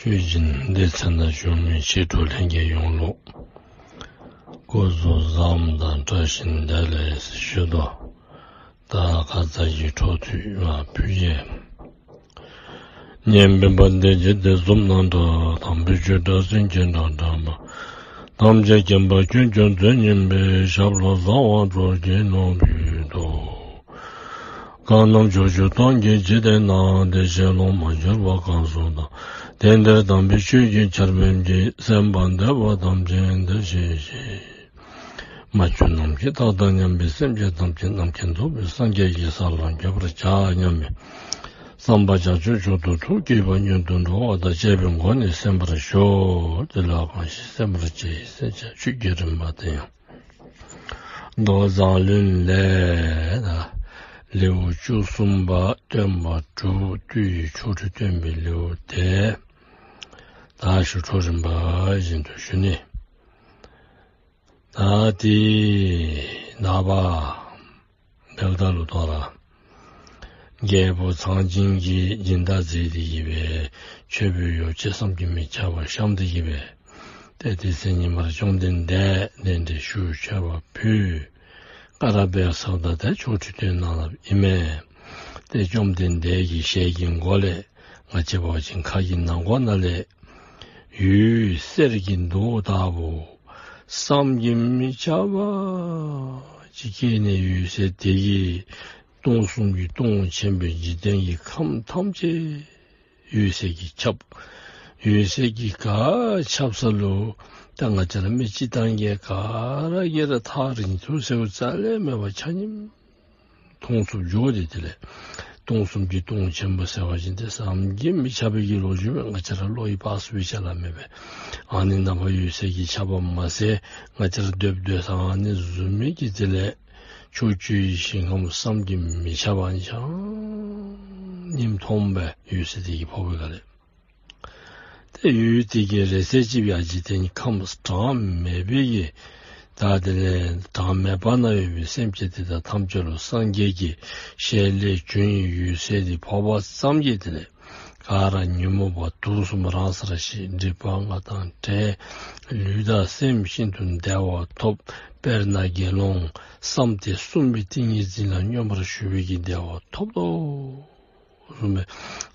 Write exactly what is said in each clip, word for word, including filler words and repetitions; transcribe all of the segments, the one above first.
ཆོས་སྦྱིན་སྡེ་ཚན་ནང་བཞུགས་མི་མཆེད་གྲོགས་ལྷན་རྒྱས་ཡོངས་ལུ་སྐུ་གཟུགས་བཟང་པོ་དང་བཀྲ་ཤིས་བདེ་ལེགས་ཞུ་དོ། ད་ཁ་ཙ་གི་འཕྲོ་མཐུད་མར་ཕུལ་གེ། སྙན་པའི་བ་དན་འཇིག་རྟེན་གསུམ་ན་གྲགས། དམ་པའི་ཆོས་སྒྲ་སེང་ཆེན་སྒྲ་སྒྲོགས་པ། ཐམས་ཅད་མཁྱེན་པ་ཁྱོད་ཀྱང་མཛོད་སྙིང་པོའི། ཞབས་ལ་གསང་བ་སྤྲུལ་གྱི་ནོར་བུས་གཏུགས། གང་རྣམས་ཕྱོགས་བཅུ་སྟོང་གི་འཇིག་རྟེན་ན། བདེ་གཤེགས་ལོངས་མ་གྱུར་པ་གང་སུ་དག། དེང་འདིར་དམ་པའི་ཆོས་ཀྱི་ཆར་འབེབས་ཀྱིས། གསན་པར་འདོད་པ་ཐམས་ཅད་འདིར་གཤེགས་ཤིག། མ་གྱུར་ནམ་མཁའི་མཐའ་དང་མཉམ་པའི་སེམས་ཅན་ཐམས་ཅད་རྣམ་མཁྱེན་རྫོགས་པའི་སངས་རྒྱས་ཀྱི་ས་ལ་འགོད་པར་བྱ་སྙམ་པའི་བསམ་པ་བྱང་ཆུབ་མཆོག་ཏུ་ཐུགས་བསྐྱེད་པ་སྔོན་དུ་འགྲོ་བ་དང་བཅས་པའི་སྒོ་ནས་གསན་པར་ཞུ། དེ་ལ་གང་ཞིག་གསན་པར་བྱེད་ཟེར་བྱ་ཆོས་ཀྱི་རིམ་པ་དེ་ཡང་མདོ་མཛངས་བླུན་ལས་ལེའུ་བཅུ་གསུམ་པ་སྟོན་པ་དྲུག་བཏུས་ཆོ་འཕྲུལ་སྟོན་པའི་ལེའུ་དེ་ད་ཞུ་འཕྲོ་རིམ་པ་བཞིན་དུ་ཞུ་ནི། ད་དེ་ནངས་པ་འབདཝ་ད་ལུ་དོ་རུང་རྒྱལ་པོ་ཚངས་བྱིན་གྱིས་སྦྱིན་བདག་མཛད་དེ་གི་སྦེ་མཆོད་པའི་ཡོ་བྱད་བསམ་གྱིས་མི་ཁྱབ་པ་བཤམས་ཏེ་གི་སྦེ་ཏེ་དེ་ཚེ་ཉིན་མར་བཅོམ་ལྡན་འདས་གདན་འདྲེན་ཞུ་མཆོད་པ་ཕུལ། སྐ་རགས་འབད་ཚརཝ་ད་ཏེ་ཆོ་འཕྲུལ་སྟོན་གནང་ལགས་ཨིན་མས། ཏེ་བཅོམ་ལྡན་འདས་ཀྱི་ཞལ་གྱི་མགོ་ལས་ང་བཅས་འབད་བ་ཅིན་ཁ་གི་ནང་ཁོག་ནང་ལས་འོད་ཟེར་གྱི་མདོག་ལྟ་བུ་བསམ་གྱིས་མི་ཁྱབ་པ་ཅིག་སྐྱེས་ནས་འོད་ཟེར་དེ་གིས་སྟོང་གསུམ་གྱི་སྟོང་ཆེན་པོའི་འཇིག་རྟེན་གྱི་ཁམས་ཐམས་ཅད་འོད་ཟེར་གྱིས་ཁྱབ། འོད་ཟེར་གྱིས་ག་ཁྱབ་ས་ལུ་ད་ང་བཅས་ར་མི་སྤྱིར་བཏང་གི་ག་ར་གིས་ར་ཐག་རིང་ཐུང་ཟེར་རྩ་ལས་མེད་པར་ཆ་མཉམ་མཐོང་ཚུགསཔ་འགྱོ་སྟེ་དེ་ལས་སྟོང་གསུམ་གྱི་སྟོང་ཆེན་པོ་ཟེར་བ་ཅིན་ཏེ་བསམ་གྱིས་མི་ཁྱབ་པའི་གི་ལོ་རྒྱུས་སྦེ་ང་བཅས་ར་བློ་ཡིས་དཔག་ཚུགས་པའི་ཆ་ལ་མེད་པས། ཨ་ནི་ནང་པ་འོད་ཟེར་གྱིས་ཁྱབ་པ་མ་ཚད་ང་བཅས་ར་སྡོད་སྡོད་ས་ཨ་ནི་བཟུམ་མའི་གི་དེ་ལས་ཕྱོགས་བཅུའི་ཞིང་ཁམས་བསམ་གྱིས་མི་ཁྱབ་པ་ཆ་མཉམ་མཐོངམ་སྦེ་འོད་ཟེར་དེ་གིས་ཕོག་པའི་སྒང་ལས། ཏེ་འོད་དེ་གིས་རེག་ཚད་ཅིག་སྦེ་ཡར་འཇིག་རྟེན་གྱི་ཁམས་གྲངས་མེད་པའི་གི་ད་དེ་ལས་གྲངས་མེད་པ་ན་ཡོད་པའི་སེམས་ཅན་དེ་དག་ཐམས་ཅད་ལུ་སངས་རྒྱས་ཀྱི་ཞལ་ལས་བྱུང་བའི་འོད་ཟེར་དེ་ཕོག་པ་ཙམ་གྱིས་དེ་ལས་ག་ར་ཉོན་མོངས་པ་དུག་གསུམ་རང་སར་ཞི། སྒྲིབ་པ་ལྔ་དང་བྲལ། ལུས་དང་སེམས་ཤིན་ཏུ་བདེ་བ་ཐོབ། དཔེར་ན་དགེ་སློང་བསམ་གཏན་གསུམ་པའི་ཏིང་ངེ་འཛིན་ལ་སྙོམས་པར་ཞུགས་པའི་གི་བདེ་བ་ཐོབ་དོ། བཟུམ་སྦེ་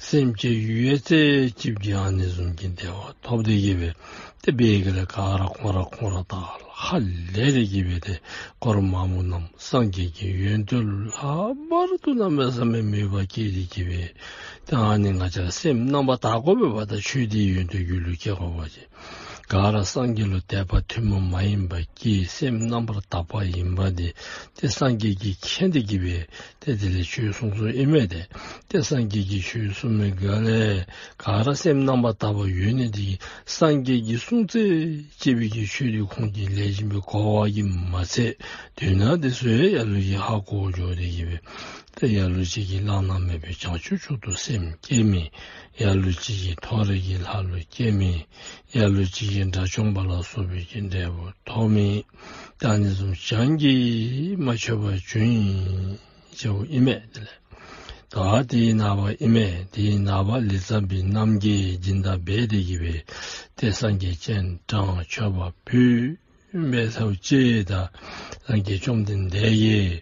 སེམས་ཅན་ཡོད་ཚད་ཅིག་གིས་ཨ་ནི་བཟུམ་གྱི་བདེ་བ་ཐོབ་སྟེ་གི་སྦེ་ཏེ་འབད་ག་ལས་ག་ར་ཁོང་ར་ཁོང་ར་ད་ཧ་ལས་ཏེ་གི་སྦེ་ཏེ་འཁོར་མང་པོ་རྣམས་སངས་རྒྱས་ཀྱི་ཡོན་ཏན་ལྷག་པར་དུ་གནམ་མེད་ས་མེད་མོས་པ་སྐྱེས་ཏེ་གི་སྦེ་ཏེ་ཨ་ནི་ང་བཅས་ར་སེམས་རྣམ་པར་དག་དགོ་པས་པ། ད་ཆོས་འདི་ཡོན་ཏན་རྒྱུད་ལུ་སྐྱེ་དགོ་པ་ཅིན་ག་ར་སངས་རྒྱས་ལུ་དད་པ་ཐུན་མོང་མ་ཡིན་པ་སྐྱེས་སེམས་རྣམ་པར་དག་པ་ཡིན་པ་འདི་ཏེ་སངས་རྒྱས་ཀྱིས་མཁྱེན་ཏེ་གི་སྦེ་ཏེ་དེ་ལས་ཆོས་གསུངས་གསུངསམ་ཨིན་མས། ཏེ་ཏེ་སངས་རྒྱས་ཀྱིས་ཆོས་གསུངས་མི་ག་ལས་ག་ར་སེམས་རྣམ་པར་དག་པ་ཡོད་ནི་དེ་གིས་སངས་རྒྱས་ཀྱིས་གསུངས་ཚད་ཅིག་སྦེ་གི་ཆོས་འདི་ཁོང་གིས་ལེགས་ཤོམ་སྦེ་གོ་བ་གིས་མ་ཚད་དོན་དག་དེ་ཚུ་ཡང་ལ་ལུ་གིས་ཧ་གོ་འགྱོ་སྟེ་གི་སྦེ་ཏེ་ལ་ལུ་ཅིག་གིས་བླ་ན་མེད་པའི་བྱང་ཆུབ་མཆོག་ཏུ་སེམས་བསྐྱེད་མི། ལ་ལུ་ཅིག་གིས་མཐོ་རིས་ཀྱི་ལྷ་ལུ་སྐྱེ་མི། ལ་ལུ་ཅིག་གིས་དགྲ་བཅོམ་པ་ལ་སོགས་པའི་གི་འབྲས་བུ་ཐོབ་མི། ད་ཨ་ནི་བཟུམ་བྱང་གིས་མ་ཆོད་པར་བྱུང་ཡི་ཟེརཝ་ཨིན་མས། དེ་ལས་ད་དེའི་ནངས་པ་ཨིན་མས། དེའི་ནངས་པ་ལི་ཙ་བྱི་རྣམ་རྒྱལ་སྦྱིན་བདག་འབད་དེ་གི་སྦེ་ཏེ་སངས་རྒྱས་སྤྱན་དྲངས་མཆོད་པ་ཕུལ། འབད་ཚརཝ་ཅིག་ད་སངས་རྒྱས་བཅོམ་ལྡན་འདས་ཀྱིས་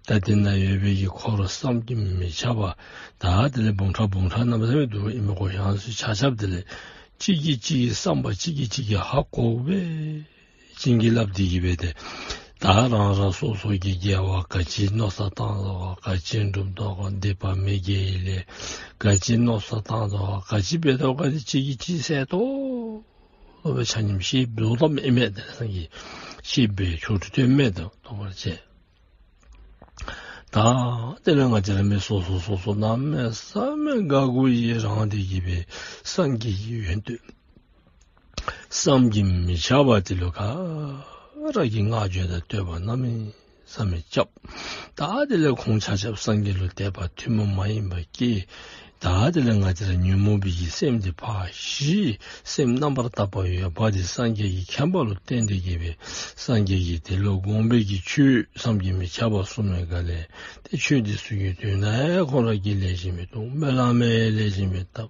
ད་དེ་ན་ཡོད་པའི་གི་འཁོར་བསམ་གྱིས་མི་ཁྱབ་པ་ད་དེ་ལས་འབུམ་ཕྲག་འབུམ་ཕྲག་རྣམ་པ་ཐམས་ཅད་འདུག་ཨིན་མས་གོ། ཡང་སུ་ཆ་ཁྱབ་དེ་ལས་གཅིག་གིས་གཅིག་གི་བསམ་པ་གཅིག་གིས་གཅིག་གི་ཧ་གོ་བའི་བྱིན་གྱིས་བརླབས་ཏེ་གི་སྦེ་ཏེ་ད་རང་རང་སོ་སོ་གི་དགེ་བ་ག་ཅི་མནོ་བསམ་བཏང་དོ་ག་ག་ཅི་སྒྲུབ་དོ་ག་སྡིག་པ་མི་དགེ་བའི་ལས་ག་ཅི་མནོ་བསམ་བཏང་དོ་ག་ག་ཅི་འབད་དོ་ག་དེ་གཅིག་གིས་གཅིག་གསལ་ཏོག་ཏོ་སྦེ་ཆ་མཉམ་ཤེསཔ་འདུག་དོ་ཨིན་མས། དེ་ལས་སངས་རྒྱས་ཤེསཔ་སྦེ་ཆོ་འཕྲུལ་སྟོནམ་མས་དོ་དོ་བར་བཅས། ད་དེ་ལས་ང་བཅས་ར་མི་སོ་སོ་སོ་སོ་གནམ་མེད་ས་མེད་དགའ་མགུ་ཡི་རངས་ཏེ་གི་སྦེ་སངས་རྒྱས་ཀྱི་ཡོན་ཏན་བསམ་གྱིས་མི་ཁྱབ་པ་དེ་ལུ་ག་ར་གིས་བསྔགས་བརྗོད་དང་བསྟོད་པ་གནམ་མེད་ས་མེད་རྐྱབ། ད་དེ་ལས་ཁོང་ཆ་ཁྱབ་སངས་རྒྱས་ལུ་དད་པ་ཐུན་མོང་མ་ཡིན་པ་སྐྱེས། ད་དེ་ལས་ང་བཅས་ར་ཉོན་མོངས་པའི་གི་སེམས་དེ་ཕར་ཞི། སེམས་རྣམ་པར་དག་པ་ཡོད་པ་དེ་སངས་རྒྱས་ཀྱིས་མཁྱེན་པ་ལུ་བརྟེན་ཏེ་གི་སྦེ་སངས་རྒྱས་ཀྱིས་དེ་ལུ་དགོངས་པའི་གི་ཆོས་བསམ་གྱིས་མི་ཁྱབ་པ་གསུངས་མི་ག་ལས་ཏེ་ཆོས་དེ་ཚུ་གི་དོན་དག་ཁོང་ར་གིས་ལེགས་ཤོམ་སྦེ་མཐོང་། སྨོན་ལམ་ཡང་ལེགས་ཤོམ་སྦེ་བཏབ།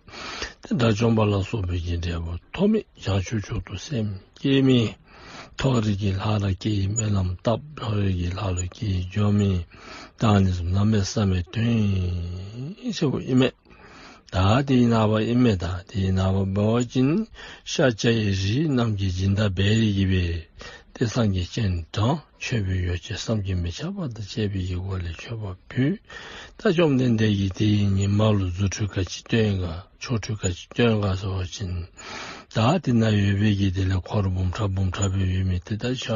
ད་ དགྲ་བཅོམ་པ་ལ་སོགས་པའི་གི་འབྲས་བུ་ཐོབ་མི། བྱང་ཆུབ་མཆོག་ཏུ་སེམས་བསྐྱེད་མི། མཐོ་རིས་ཀྱི་ལྷ་ལ་སྐྱེ་བའི་སྨོན་ལམ་བཏབ། མཐོ་རིས་ཀྱི་ལྷ་ལུ་སྐྱེ་འགྱོ་མི། ད་ཨ་ནི་བཟུམ་གནམ་མེད་ས་མེད་ཐོན་ཡི་ཟེརཝ་ཨིན་མས། ད་དེའི་ནངས་པ་ཨིན་མས། ད་དེའི་ནངས་པ་འབད་བ་ཅིན་ཤཱཀྱའི་རིགས་རྣམས་ཀྱིས་སྦྱིན་བདག་འབད་དེ་གི་སྦེ་ཏེ་སངས་རྒྱས་སྤྱན་དྲངས། མཆོད་པའི་ཡོ་བྱད་བསམ་གྱིས་མི་ཁྱབ་པ་དང་བཅས་པའི་གི་སྒོ་ལས་མཆོད་པ་ཕུལ། ད་བཅོམ་ལྡན་འདས་ཀྱིས་དེའི་ཉིནམ་ལུ་རྫུ་འཕྲུལ་ག་ཅི་སྟོན་ག་ཆོ་འཕྲུལ་ག་ཅི་སྟོན་ག་ཟེར་བ་ཅིན་ད་དེ་ན་ཡོད་པའི་གི་དེ་ལས་འཁོར་འབུམ་ཕྲག་འབུམ་ཕྲག་སྦེ་ཡོད་མི་དེ་དག་ཆ་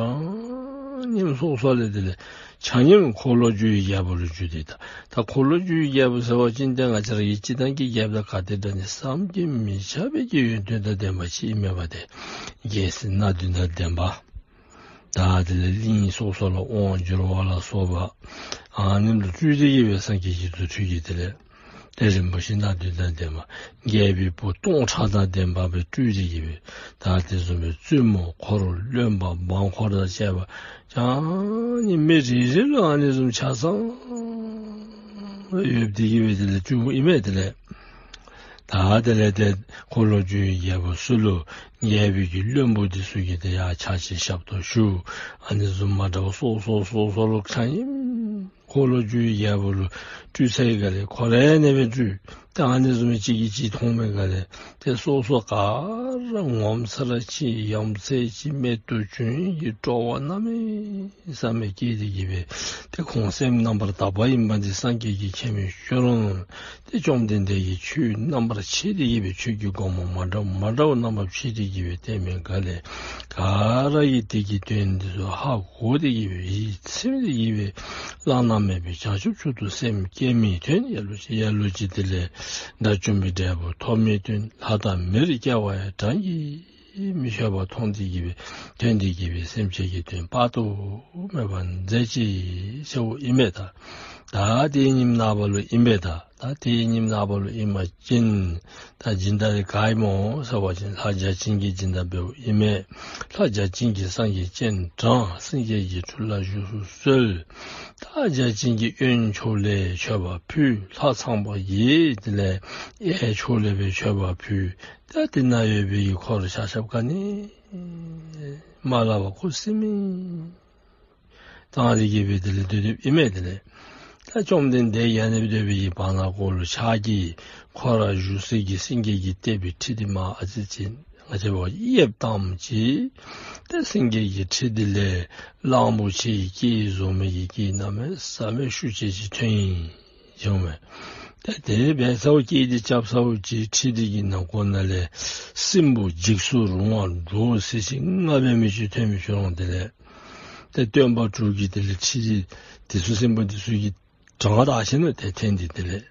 མཉམ་སོ་སོ་ལས་དེ་ལས་ཆ་མཉམ་འཁོར་ལོས་སྒྱུར་བའི་རྒྱལ་པོ་ལུ་གྱུར་ཏེ། ད་ད་འཁོར་ལོས་སྒྱུར་བའི་རྒྱལ་པོ་ཟེར་བ་ཅིན་ཏེ་ང་བཅས་ར་གི་སྤྱིར་བཏང་གི་རྒྱལཔོ་དང་ག་དེ་འདྲ་ནི་བསམ་གྱིས་མི་ཁྱབ་པའི་གི་ཡོན་ཏན་དང་ལྡན་པ་ཅིག་ཨིན་མས་པ་ཏེ། རྒྱལ་སྲིད་སྣ་བདུན་དང་ལྡན་པ། ད་དེ་ལས་གླིང་སོ་སོ་ལུ་དབང་བསྒྱུར་བ་ལ་སོགས་པ་ཨ་ནི་ལུ་སྤྲུལ་ཏེ་གི་སྦེ་སངས་རྒྱས་ཀྱི་རྫུ་འཕྲུལ་གྱིས་དེ་ལས་ཏེ་རིན་པོ་ཆེ་སྣ་བདུན་དང་ལྡན་པ། རྒྱལ་པོའི་བུ་སྟོང་ཕྲག་དང་ལྡན་པ་སྦེ་སྤྲུལ་ཏེ་གི་སྦེ་ད་དེ་བཟུམ་སྦེ་བཙུན་མོ་འཁོར་བློན་པོ་འབངས་འཁོར་དང་བཅས་པ་ཆ་མཉམ་མི་རེ་རེ་ལུ་ཨ་ནི་བཟུམ་ཆ་ཚང་ཡོད་དེ་གི་སྦེ་དེ་ལས་སྤྲུལཝ་ཨིན་མས། དེ་ལས་ད་དེ་ལས་ཏེ་འཁོར་ལོས་སྒྱུར་བའི་རྒྱལ་པོ་ཚུ་ལུ་རྒྱལ་པོའི་གི་བློན་པོ་འདི་ཚུ་གིས་ཏེ་ཡར་ཕྱག་ཕྱི་ཞབས་ཏོག་ཞུ། ཨ་ནི་བཟུམ་མ་འདྲཝ་སོ་སོ་སོ་སོ་ལུ་ཆ་མཉམ་འཁོར་ལོས་སྒྱུར་བའི་རྒྱལ་པོ་ལུ་སྤྲུལ་ཚར་བའི་སྒང་ལས་ཁོ་ར་ཨ་ནི་སྦེ་སྤྲུལ། ད་ཨ་ནི་བཟུམ་མའི་གཅིག་གིས་གཅིག་མཐོང་བའི་སྒང་ལས་ཏེ་སོ་སོ་ག་ར་ངོ་མཚར་ཅིག་ཡ་མཚར་ཅིག་རྨད་དུ་བྱུང་བའི་གི་སྤྲོ་བ་གནམ་མེད་ས་མེད་སྐྱེས་ཏེ་གི་སྦེ་ཏེ་ཁོང་སེམས་རྣམ་པར་དག་པ་ཨིན་པ་འདི་སངས་རྒྱས་ཀྱིས་མཁྱེན་མི་ཤུལ་ལུ་ཏེ་བཅོམ་ལྡན་འདས་ཀྱིས་ཆོས་རྣམ་པར་ཕྱེ་སྟེ་གི་སྦེ་ཆོས་ཀྱི་སྒོ་མོ་མ་འདྲཝ་མ་འདྲཝ་རྣམ་པར་ཕྱེ་སྟེ་གི་སྦེ་སྟོན་མི་སྒང་ལས་ག་ར་གིས་དེ་གི་དོན་འདི་ཚུ་ཧ་གོ་སྟེ་གི་སྦེ་ཡིད་ཚིམ་སྟེ་གི་སྦེ་བླ་ན་མེད་པའི་བྱང་ཆུབ་མཆོག་ཏུ་སེམས་བསྐྱེད་མི་དོན་ལ་ལུ་ཅིག་ལ་ལུ་ཅིག་དེ་ལས་དགྲ་བཅོམ་པའི་འབྲས་བུ་ཐོབ་མི་དོན། ལྷ་དང་མིར་སྐྱེ་བ་ཡང་གྲངས་ཀྱིས་མི་ཆོད་པ་མཐོང་སྟེ་གི་སྦེ་དོན་དེ་གི་སྦེ་སེམས་ཅན་གྱི་དོན་དཔག་ཏུ་མེད་པ་མཛད་ཅི་ཟེརཝ་ཨིན་མས། ད་ད་དེའི་ཉིནམ་ནངས་པ་ལུ་ཨིན་མས། ད་ད་དེའི་ཉིནམ་ནངས་པ་ལུ་ཨིན་པ་ཅིན་ད་སྦྱིན་བདག་འདི་ག་ཨིན་མོ་ཟེར་བ་ཅིན་ལྷ་བརྒྱ་བྱིན་གྱིས་སྦྱིན་བདག་འབདཝ་ཨིན་མས། ལྷ་བརྒྱ་བྱིན་གྱིས་སངས་རྒྱས་སྤྱན་དྲངས། སེང་གེ་གི་ཁྲི་ལ་བཞུགས་སུ་གསོལ། ད་བརྒྱ་བྱིན་གྱིས་གཡོན་ཕྱོགས་ལས་མཆོད་པ་ཕུལ། ལྷ་ཚངས་པ་གིས་དེ་ལས་གཡས་ཕྱོགས་ལས་སྦེ་མཆོད་པ་ཕུལ། ད་དེ་ན་ཡོད་པའི་གི་འཁོར་ཆ་ཁྱབ་ག་ནི་མ་སླབ་པར་ཁུ་སིམ་མེ་བཏང་སྟེ་གི་སྦེ་དེ་ལས་སྡོད་སྡོདཔ་ཨིན་མས། དེ་ལས་ད་བཅོམ་ལྡན་འདས་ཡར་ནི་སྦེ་སྡོད་པའི་གི་བར་ན་ཁོ་ལུ་ཕྱག་གི་ཁོ་ར་བཞུགས་སའི་གི་སེང་གེ་གིས་བཏེགས་པའི་ཁྲི་འདི་མར་ཨ་ཙི་ཅིག་ང་བཅས་འབད་བ་ཅིན་གཡསཔ་བཏངམ་ཅིག་ཏེ་སེང་གེ་གི་ཁྲི་འདི་ལས་གླང་པོ་ཆེ་གི་སྐད་བཟུམ་མའི་གི་སྐད་གནམ་མེད་ས་མེད་ཤུགས་ཆེ་ཅིག་ཐོན་ཡི་ཟེརཝ་མས། ཏེ་དེ་སྦེ་ཚརཝ་སྐད་འདི་རྐྱབ་ཚརཝ་ཅིག་ཁྲི་འདི་གི་ནང་ཁོག་ནང་ལས་སྲིན་པོ་འཇིགས་སུ་རུང་བ་འདྲོག་སི་སི་ལྔ་སྦེ་མི་ཅིག་ཐོན་མི་ཅིག་འོང་། དེ་ལས་ཏེ་སྟོན་པ་དྲུག་གིས་དེ་ལས་ཁྲི་འདི་དེ་ཚུ་སྲིན་པོ་འདི་ཚུ་གིས་དྲངས་ད་ཞིནམ་ལས་ཏེ་འཐེན་ཏེ་དེ་ལས་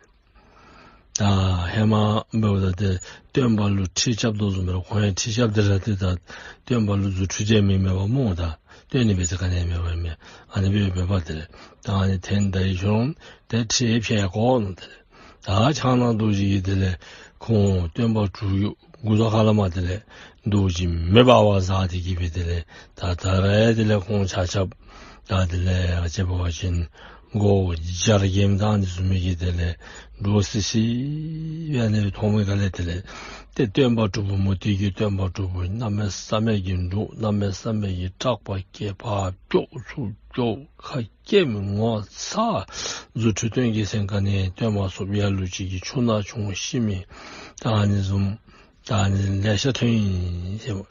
ད་ཧེ་མ་འབདཝ་ད་ཏེ་སྟོན་པ་ལུ་ཁྲི་རྐྱབ་དོ་བཟུམ་སྦེ་ར་ཁོང་ཡང་ཁྲི་རྐྱབ་སྟེ་ར་ཏེ་ད་སྟོན་པ་ལུ་རྫུ་འཕྲུལ་མཛད་མི་མེད་པ་སྨོ། ད་སྟོན་ནི་འབད་ས་ག་ནི་མེད་པ་མས། ཨ་ནི་སྦེ་འབད་བ་དེ་ལས་ད་ཨ་ནི་འཐེན་ད་ཡི་ཤོང་ཏེ་ཁྲི་ཕྱེད་བཀོག་ནུག། དེ་ལས་ད་ཕྱག་ན་རྡོ་རྗེ་གིས་དེ་ལས་ཁོང་སྟོན་པ་དྲུག་གི་མགུ་ཏོ་ཁ་ལས་མར་དེ་ལས་རྡོ་རྗེ་མེ་འབར་བ་ཟ་སྟེ་གི་སྦེ་དེ་ལས་ད་ད་རེས་དེ་ལས་ཁོང་ཆ་ཁྱབ་ད་དེ་ལས་ང་བཅས་འབད་བ་ཅིན་མགོ་བོ་སྦྱར་གྱིན་བཏང་ནི་བཟུམ་མའི་གི་དེ་ལས་འདྲོག་སི་སི་སྦེ་ཨ་ནི་སྦེ་མཐོང་བའི་སྒང་ལས་དེ་ལས་ཏེ་སྟོན་པ་དྲུག་པོ་མུ་སྟེགས་ཀྱི་སྟོན་པ་དྲུག་པོ་གནམ་མེད་ས་མེད་ཀྱི་འདྲོག། གནམ་མེད་ས་མེད་ཀྱི་སྐྲག་པ་སྐྱེས། ཕར་ཀྱོག་ཚུར་ཀྱོག་ཁ་སྐྱེ་མི་ངོ་ཚ། རྫུ་འཕྲུལ་སྟོན་གྱི་སེང་ག་ནི་སྟོན་མ་ཚུགས། ལ་ལུ་ཅིག་གིས་ཆུ་ནང་མཆོངས་ཤི་མི་ད་ཨ་ནི་བཟུམ་ད་ཨ་ནི་ལེ་ཤ་ཐོན་ཡི་ཟེར་བ།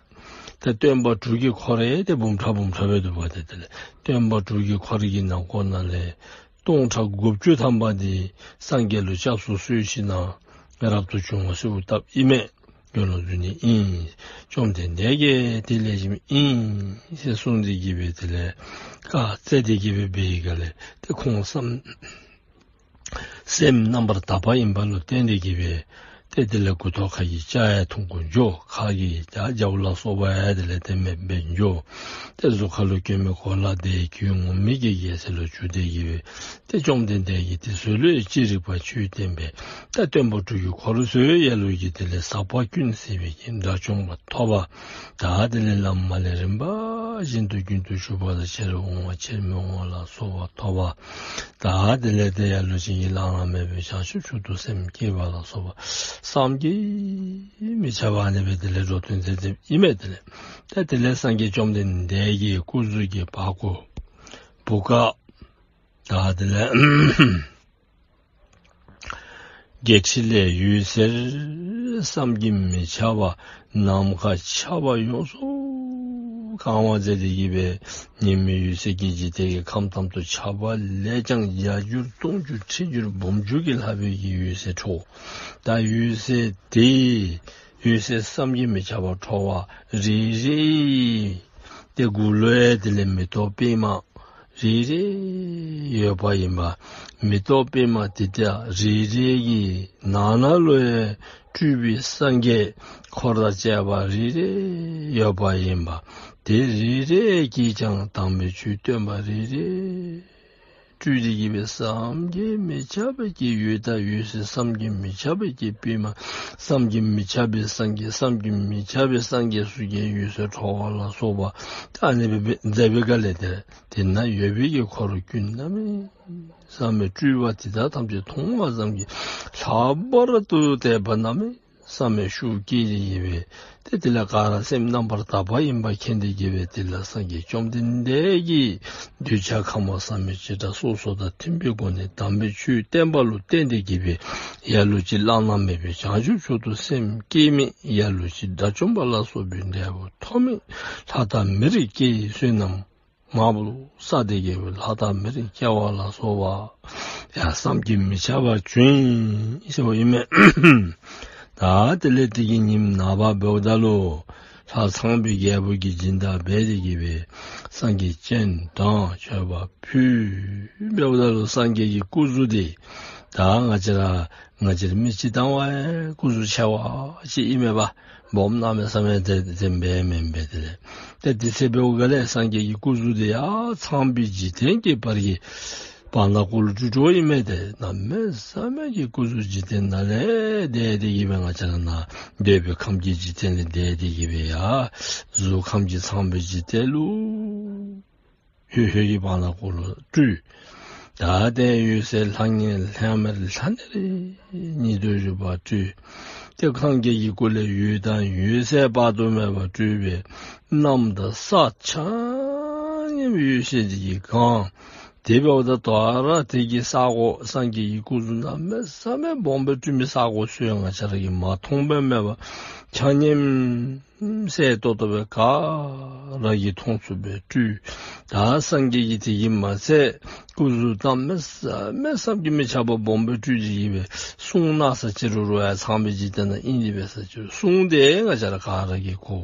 ད་སྟོན་པ་དྲུག་གི་འཁོར་ཡང་ཏེ་འབུམ་ཕྲག་འབུམ་ཕྲག་སྦེ་འདུག་པ། ཏེ་དེ་ལས་སྟོན་པ་དྲུག་གི་འཁོར་གྱི་ནང་ཁོག་ནང་ལས་སྟོང་ཕྲག་དགུ་བཅུ་ཐམ་པ་འདི་སངས་རྒྱས་ལུ་སྐྱབས་སུ་གསོལ་ཞིནམ་ལས་རབ་ཏུ་བྱུང་བ་གསོལཝ་བཏབ་ཨིན་མས། དགེ་སློང་བརྫུས་ནི་ཨིན། བཅོམ་ལྡན་འདས་ཀྱིས་དེ་ལེགས་ཤོམ་ཨིན་ཟེར་གསུངས་ཏེ་གི་སྦེ་དེ་ལས་བཀའ་སྩལ་ཏེ་གི་སྦེ་འབད་བའི་སྒང་ལས་ཏེ་ཁོང་བསམ་སེམས་རྣམ་པར་དག་པ་ཨིན་པ་ལུ་བརྟེན་ཏེ་གི་སྦེ་ཏེ་དེ་ལས་མགུ་ཏོ་ཁ་གི་སྐྱ་ཡང་ཐུང་ཀུ་འགྱོ། ཁ་གི་ད་རྒྱཝ་ལ་སོགས་པ་ཡང་དེ་ལས་ཏེ་མེདཔ་སྦེ་འགྱོ། ཏེ་གཟུགས་ཁ་ལུ་གྱོན་མི་གོ་ལ་དེ་གོས་ངུར་སྨྲིག་གི་རྒྱལ་མཚན་ལུ་གྱུར་ཏེ་གི་སྦེ་ཏེ་བཅོམ་ལྡན་འདས་ཀྱིས་དེ་ཚུ་ལུ་ཅི་རིགས་པ་ཆོས་བསྟན་པས། ད་སྟོན་པ་དྲུག་གི་འཁོར་ཚུ་ཡང་ལ་ལུ་གིས་དེ་ལས་ཟག་པ་ཀུན་ཟད་པའི་གི་དགྲ་བཅོམ་པ་ཐོབ་པ། ད་དེ་ལས་ལམ་མ་ལས་རིམ་པ་བཞིན་དུ་རྒྱུན་དུ་ཞུགས་པ་དང་ཕྱིར་འོང་བ་ཕྱིར་མི་འོང་བ་ལ་སོགས་པ་ཐོབ་པ། ད་དེ་ལས་ཏེ་ལ་ལུ་ཅིག་གིས་བླ་ན་མེད་པའི་བྱང་ཆུབ་མཆོག་ཏུ་སེམས་བསྐྱེད་པ་ལ་སོགས་པ། བསམ་གྱིས་མི་ཁྱབ་པ་ཨ་ནི་སྦེ་དེ་ལས་འགྲོ་དོན་མཛད་མཛདཔ་ཨིན་མས། དེ་ལས་ད་དེ་ལས་སངས་རྒྱས་བཅོམ་ལྡན་འདས་ཀྱི་སྐུ་གཟུགས་ཀྱི་བར་སྐོར་བུ་ག་ད་དེ་ལས་བརྒྱད་ཁྲི་ལས་འོད་ཟེར་བསམ་གྱིས་མི་ཁྱབ་པ་ནམ་མཁའ་ཁྱབ་པ་ཡོངས་སུ་གང་བ་མཛད་དེ་གི་སྦེ་ཉི་མའི་འོད་ཟེར་གྱིས་འཇིག་རྟེན་གྱི་ཁམས་ཐམས་ཅད་ཁྱབ་པ་ལས་ཀྱང་བརྒྱ་འགྱུར་སྟོང་འགྱུར་ཁྲི་འགྱུར་འབུམ་འགྱུར་གྱིས་ལྷག་པའི་གི་འོད་ཟེར་འཕྲོ། ད་འོད་ཟེར་དེ་འོད་ཟེར་བསམ་གྱིས་མི་ཁྱབ་པ་འཕྲོ་བ་རེ་རེ་ཏེ་མགུ་ལུ་ཡང་དེ་ལས་མེ་ཏོག་པདྨ་རེ་རེ་ཡོདཔ་ཨིན་པས། མེ་ཏོག་པདྨ་དེ་དག་རེ་རེ་གི་ནང་ན་ལུ་ཡང་སྤྲུལ་པའི་སངས་རྒྱས་འཁོར་དང་བཅས་པ་རེ་རེ་ཡོདཔ་ཨིན་པས། དེ་རེ་རེ་གིས་ཀྱང་དམ་པའི་ཆོས་སྟོན་པ་རེ་རེ་སྤྲུལ་ཏེ་གི་སྦེ་བསམ་གྱིས་མི་ཁྱབ་པའི་གི་འོད་དང་འོད་ཟེར་བསམ་གྱིས་མི་ཁྱབ་པའི་གི་པདྨ་བསམ་གྱིས་མི་ཁྱབ་པའི་སངས་རྒྱས་བསམ་གྱིས་མི་ཁྱབ་པའི་སངས་རྒྱས་ཚུ་གི་འོད་ཟེར་འཕྲོ་བ་ལ་སོགས་པ་ད་ཨ་ནི་སྦེ་མཛད་པའི་སྒང་ལས་དེ་དེ་ན་ཡོད་པའི་གི་འཁོར་ཀུན་གནམ་མེད་ས་མེད་སྤྲུལ་པ་དེ་དག་ཐམས་ཅད་མཐོང་བ་ཙམ་གྱིས་ལྷག་པར་དུ་དད་པ་གནམ་མེད་ས་མེད་ཤུགས་སྐྱེས་ཏེ་གི་སྦེ་ཏེ་དེ་ལས་ག་ར་སེམས་རྣམ་པར་དག་པ་ཨིནམ་མཁྱེན་ཏེ་གི་སྦེ་དེ་ལས་སངས་རྒྱས་བཅོམ་ལྡན་འདས་ཀྱིས་གདུལ་བྱ་ཁམས་ས་མེད་བྱེ་བྲག་སོ་སོ་དང་མཐུན་པའི་སྒོ་ནས་དམ་པའི་ཆོས་བསྟན་པ་ལུ་བརྟེན་ཏེ་གི་སྦེ་ལ་ལུ་ཅིག་བླ་ན་མེད་པའི་བྱང་ཆུབ་མཆོག་ཏུ་སེམས་བསྐྱེད་མི། ལ་ལུ་ཅིག་དགྲ་བཅོམ་པ་ལ་སོགས་པའི་འབྲས་བུ་ཐོབ་མི། ལྷ་དང་མིར་སྐྱེ་བའི་བསོད་ནམས་མང་པོ་བསགས་ཏེ་གི་སྦེ་ལྷ་དང་མིར་སྐྱེ་བ་ལ་སོགས་པ་ཡང་བསམ་གྱིས་མི་ཁྱབ་པ་བྱུང་ཡི་ཟེརཝ་ཨིན་མས། ད་དེ་ལས་དེ་གི་ཉིནམ་ནངས་པ་འབདཝ་ད་ལུ་ལྷ་ཚངས་པའི་རྒྱལ་པོ་གིས་སྦྱིན་བདག་འབད་དེ་གི་སྦེ་སངས་རྒྱས་སྤྱན་དྲངས་མཆོད་པ་ཕུལ། འབདཝ་ད་ལུ་སངས་རྒྱས་ཀྱི་སྐུ་གཟུགས་དེ་ད་ང་བཅས་ར་ང་བཅས་ར་མི་སྤྱིར་བཏང་བ་སྐུ་གཟུགས་ཆེ་བ་ཅིག་ཨིན་མས་པ། སྦོམ་གནམ་མེད་ས་མེད་དེ་དེ་སྦེ་མེན་པས། དེ་ལས་ཏེ་དེ་ཚེ་འབདཝ་ལས་སངས་རྒྱས་ཀྱི་སྐུ་གཟུགས་དེ་ཡང་ཚངས་པའི་འཇིག་རྟེན་གྱི་བར་གྱི་བར་ན་གུ་ལུ་སྤྲུལ་སྤྲུལཝ་ཨིན་མས། ཏེ་གནམ་མེད་ས་མེད་ཀྱི་སྐུ་གཟུགས་འཇིག་རྟེན་ནང་ལས་འདས་ཏེ་གི་སྦེ་ང་བཅས་ར་ནཱ་འདོད་པའི་ཁམས་ཀྱི་འཇིག་རྟེན་ལས་འདས་ཏེ་གི་སྦེ་ཡར་གཟུགས་ཁམས་ཀྱི་ཚངས་པའི་འཇིག་རྟེན་ལུ་ཧོད་ཧོད་ཀྱི་བར་ན་གུ་ལུ་སྤྲུལ། ད་དེ་འོད་ཟེར་ལྷང་ངེར་ལྷང་ངེར་ལྷང་ངེར་ཉིད་དུ་རུས་པ་སྤྲུལ། ཏེ་སངས་རྒྱས་ཀྱི་སྐུ་ལས་འོད་དང་འོད་ཟེར་དཔག་ཏུ་མེད་པ་སྤྲུལ་པས་གནམ་དང་ས་ཆ་མཉམ་འོད་ཟེར་དེ་གིས་གང་། དེ་འབདཝ་ད་ད་རུང་དེ་གི་ས་གོ་སངས་རྒྱས་ཀྱི་སྐུ་གཟུགས་གནམ་མེད་ས་མེད་སྦོམ་སྦེ་སྤྲུལ་མི་ས་གོ་ཚུ་ཡང་ང་བཅས་ར་གིས་མ་མཐོང་པས་མེན་པ། ཆ་མཉམ་གསལ་ཏོག་ཏོ་སྦེ་ག་ར་གིས་མཐོང་ཚུགསཔ་སྦེ་སྤྲུལ། ད་སངས་རྒྱས་ཀྱིས་དེ་གིས་མ་ཚད་སྐུ་གཟུགས་གནམ་མེད་ས་མེད་བསམ་གྱིས་མི་ཁྱབ་པ་སྦོམ་སྦེ་སྤྲུལ་ཏེ་གི་སྦེ་གསུང་གནང་ས་ཅིག་རུང་རུང་ཡང་ཚངས་པའི་འཇིག་རྟེན་ནང་ཨིན་ཏེ་འབད་ས་ཅིག་རུང་གསུང་དེ་ང་བཅས་ར་ག་ར་གིས་གོ།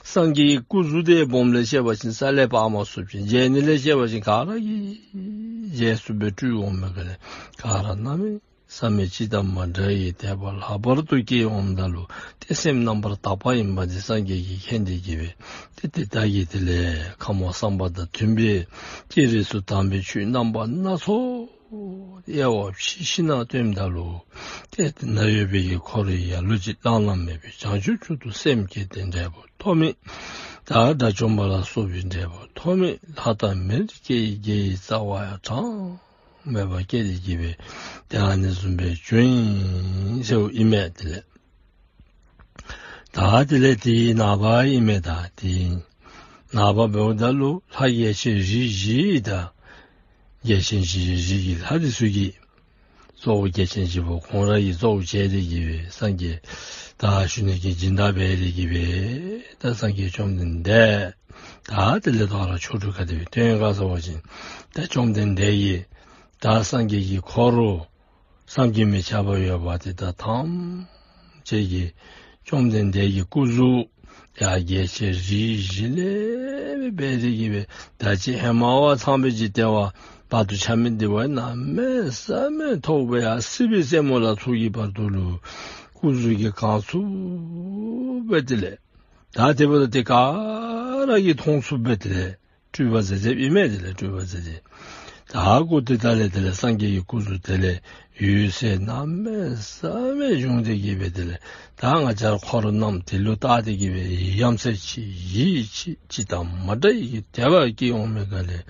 སངས་རྒྱས་ཀྱི་སྐུ་གཟུགས་དེ་སྦོམ་ལས་བཤད་པ་ཅིན་རྩ་ལས་དཔག་མ་ཚུགསཔ་ཅིག། མཇལ་ནི་ལས་བཤད་པ་ཅིན་ག་ར་གིས་མཇལ་ཚུགསཔ་སྦེ་སྤྲུལ་འོང་མི་ག་ལས་ག་ར་གནམ་མེད་ས་མེད་ཅིག་དང་མ་འདྲ་བའི་དད་པ་ལྷག་པར་དུ་སྐྱེས་འོངམ་ད་ལུ་ཏེ་སེམས་རྣམ་པར་དག་པ་ཨིནམ་དེ་སངས་རྒྱས་ཀྱིས་མཁྱེན་ཏེ་གི་སྦེ་ཏེ་དེ་དག་གིས་དེ་ལས་ཁམས་བསམ་པ་དང་མཐུན་པའི་སྤྱན་རས་གཟིགས་དང་དམ་པའི་ཆོས་རྣམ་པ་སྣ་ཚོགས་དབྱེ་བ་ཕྱེ་ཞིནམ་ལས་སྟོནམ་ད་ལུ་ཏེ་དེ་ན་ཡོད་པའི་གི་འཁོར་ལ་ལུ་ཅིག་བླ་ན་མེད་པའི་བྱང་ཆུབ་མཆོག་ཏུ་སེམས་བསྐྱེད་དེ་འབྲས་བུ་ཐོབ་མི། ད་དགྲ་བཅོམ་པ་ལ་སོགས་པའི་འབྲས་བུ་ཐོབ་མི། ལྷ་དང་མིར་སྐྱེ་བའི་དགེ་བའི་རྩ་བ་ཡང་གྲངས་མེད་པ་སྐྱེས་ཏེ་གི་སྦེ་ཏེ་ཨ་ནི་བཟུམ་སྦེ་བྱུང་ཡི་ཟེརཝ་ཨིན་མས། དེ་ལས་ད་དེ་ལས་དེའི་ནངས་པ་ཨིན་མས། ད་དེའི་ནངས་པ་འབདཝ་ད་ལུ་ལྷ་རྒྱལ་ཆེན་རིགས་བཞི་དང་རྒྱལ་ཆེན་བཞི་བཞི་གི་ལྷ་དེ་ཚུ་གིས་གཙོ་བོ་རྒྱལ་ཆེན་བཞི་པོ་ཁོང་ར་གིས་གཙོ་བོ་བྱས་ཏེ་གི་སྦེ་སངས་རྒྱས་ད་ཞུ་ནི་གི་སྦྱིན་བདག་འབད་དེ་གི་སྦེ་ད་སངས་རྒྱས་བཅོམ་ལྡན་འདས་ད་དེ་ལས་ད་རུང་ཆོ་འཕྲུལ་ག་དེ་སྦེ་སྟོན་ག་ཟེར་བ་ཅིན་ད་བཅོམ་ལྡན་འདས་ཀྱིས་ད་སངས་རྒྱས་ཀྱི་འཁོར་ལུ་བསམ་གྱིས་མི་ཁྱབ་པ་ཡོད་པ་དེ་དག་ཐམས་ཅད་ཀྱི་བཅོམ་ལྡན་འདས་ཀྱི་སྐུ་གཟུགས་ཡང་རྒྱལ་ཆེན་རིགས་བཞི་ལས་འབད་དེ་གི་སྦེ་ད་ཅི་ཧེ་མ་བ་ཚངས་པའི་འཇིག་རྟེན་བ་བར་དུ་ཆ་མི་འདི་བ་གནམ་མེད་ས་མེད་མཐོ་སྦེ་ཡར་སྲིད་པའི་རྩེ་མོ་ལ་ཚུགས་ཀྱི་བར་དུ་ལུ་སྐུ་གཟུགས་ཀྱིས་གང་ཚུགསཔ་སྦེ་དེ་ལས་ད་དེ་འབདཝ་ད་དེ་ག་ར་གིས་མཐོང་ཚུགསཔ་སྦེ་དེ་ལས་སྤྲུལ་པ་མཛད་མཛདཔ་ཨིན་མས། དེ་ལས་སྤྲུལ་པ་མཛད་དེ་ད་ ད་སྐུ་དེ་ད་ལས་དེ་ལས་སངས་རྒྱས་ཀྱི་སྐུ་གཟུགས་དེ་ལས་འོད་ཟེར་གནམ་མེད་ས་མེད་བྱུང་སྟེ་གི་སྦེ་དེ་ལས་ད་ང་བཅས་ར་འཁོར་རྣམས་དེ་ལུ་བལྟ་སྟེ་གི་སྦེ་ཡ་མཚན་ཆེ་ཡིད་ཆེས་ཅིག་དང་མ་འདྲ་བའི་གི་དད་པ་སྐྱེས་འོང་མི་ག་ལས།